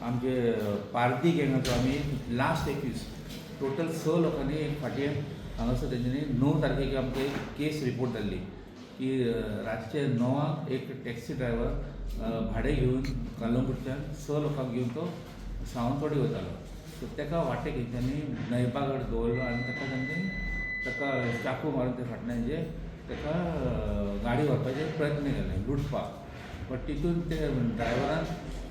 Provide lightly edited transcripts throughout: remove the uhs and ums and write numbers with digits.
आमचे पारधी गँगाचो आमी last accused. Total स लोकांनी एक फाटीं हांगासर तेंच्यांनी 9 तारखेक आमकां एक केस रिपोर्ट जाल्ली की रातचे 9 एक टॅक्सी ड्रायव्हर भाडें घेवन कलंगूटच्यान स लोकांक घेवन तो सावंतवाडी वयतालो. सो ताका वाटेक तेंच्यांनी नयबागड दवरलो आनी ताका तांणी ताका चाकू मारून ते फाटल्यान जे ताका गाडी व्हरपाचे प्रयत्न केले लुटपाक. बट तितून ते ड्रायव्हरान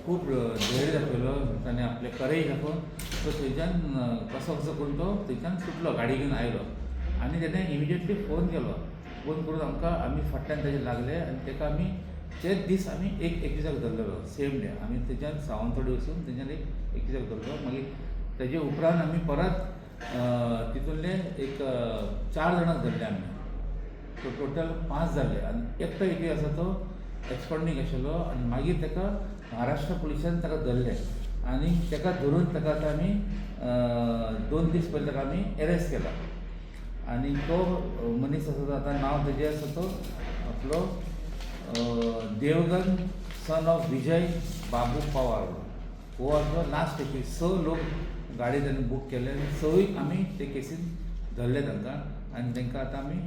खूब धैर्य दाखयलो. ताणें आपलें करेज दाखोवन तो थंयच्यान कसो कसो करून तो थंयच्यान सुटलो, गाडी घेवन आयलो आनी तेणें इमिजिएटली फोन केलो. फोन करून आमकां, आमी फाटल्यान तेजे लागले आनी ताका आमी तेच दीस आमी एक एक्युजाक धरलेलो. सेम डे आमी थंयच्यान सावंतवाडी वचून थंयच्यान एक एक्युजाक धरलो. मागीर तेजे उपरांत आमी परत तितूंतले एक चार जाणांक धरले आमी. सो टोटल पांच जाले आनी एकटो एक आसा तो एब्सकॉन्डींग आशिल्लो आनी मागीर ताका महाराष्ट्र पुलिसान ताका धरलें आनी ताका धरून ताका आतां आमी 2 दीस पयलीं ताका आमी एरेस्ट केला. आनी तो मनीस आसा तो आतां नांव तेजें आसा तो आपलो देवगन सन ऑफ विजय बाबू पवार. हो आसलो लास्ट एक्यूज. स लोक गाडी ताणें बूक केले आनी सवूय आमी ते केसीन धरले तांकां आनी तांकां आतां आमी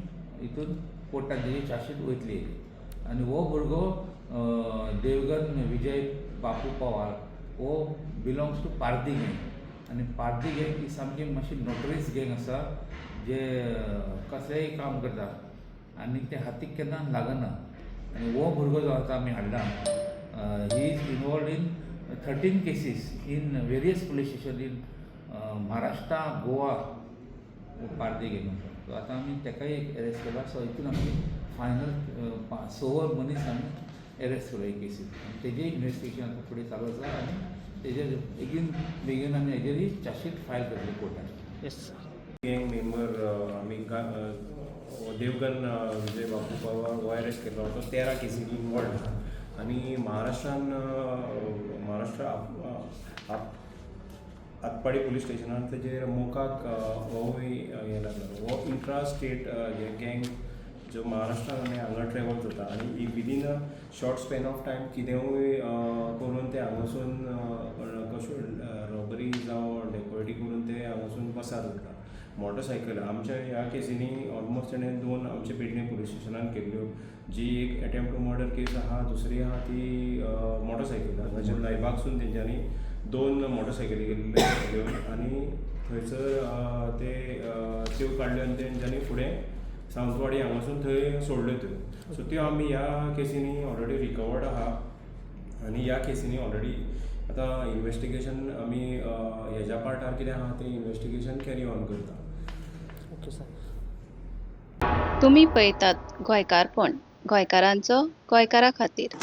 हितून कोर्टान तेजी चार्जशीट वयतली. आनी हो भुरगो देवगन विजय बापू पवार हो बिलोंग्स टू पारधी गँग आनी पारधी गँग ही सामकी मातशी नोटोरियस गँग आसा, जे कसलेंय काम करता आनी ते हातीक केन्ना लागना. आनी हो भुरगो जो आतां आमी हाडला, he is involved in 13 cases in various police station in Maharashtra, Goa. Pardhi गँग आसा. सो आतां आमी ताकाय एक एरेस्ट केला. सो हितून आमी फायनल स मनीस आमी एरेस्ट केलो हे केसीन आनी तेजें इन्वेस्टिगेशन आतां फुडें चालू आसा आनी तेजेर बेगीन बेगीन आमी हेजेरय चार्जशीट फायल करतले कोर्टान. येस. गँग मेंबर आमी देवगन विजय बापू पवार हो अरेस्ट केल्लो. तो 13 केसींनी इनवॉल्ड आसा आनी महाराष्ट्रान महाराष्ट्र आटपाडी पुलीस स्टेशनान तेजेर मोकाक होवूय हें लागलो. हो इंट्रा स्टेट हे गँग जो महाराष्ट्रान आनी हांगा ट्रेवल जाता आनी within a short span of time कितेंय करून ते हांगासून कश्यो रॉबरी जावं डेकोयटी करून ते हांगासून पसार जाता. मोटरसायकल आमच्या ह्या केसींनी ऑलमोस्ट तेणें दोन आमच्या पेडणे पुलीस स्टेशनान केल्ल्यो, जी एक एटेम्प्ट टू मर्डर केस आहा, दुसरी आहा ती मोटरसायकल. हांगाच्यान लायबागसून तेंच्यांनी दोन मोटरसायकली गेल्ले घेवन आनी थंयसर ते त्यो काडल्यो आनी तेंच्यांनी फुडें सावंतवाडी हांगासून थंय सोडल्यो त्यो. सो त्यो आमी ह्या केसींनी ऑलरेडी रिकवर्ड आहा आनी ह्या केसींनी ऑलरेडी आतां इन्वेस्टिगेशन आमी हेज्या पार्टार कितें आहा तें इन्वेस्टिगेशन कॅरी ऑन करता. Okay sir. तुमी पळयतात गोंयकारपण, गोंयकारांचो गोंयकारा खातीर.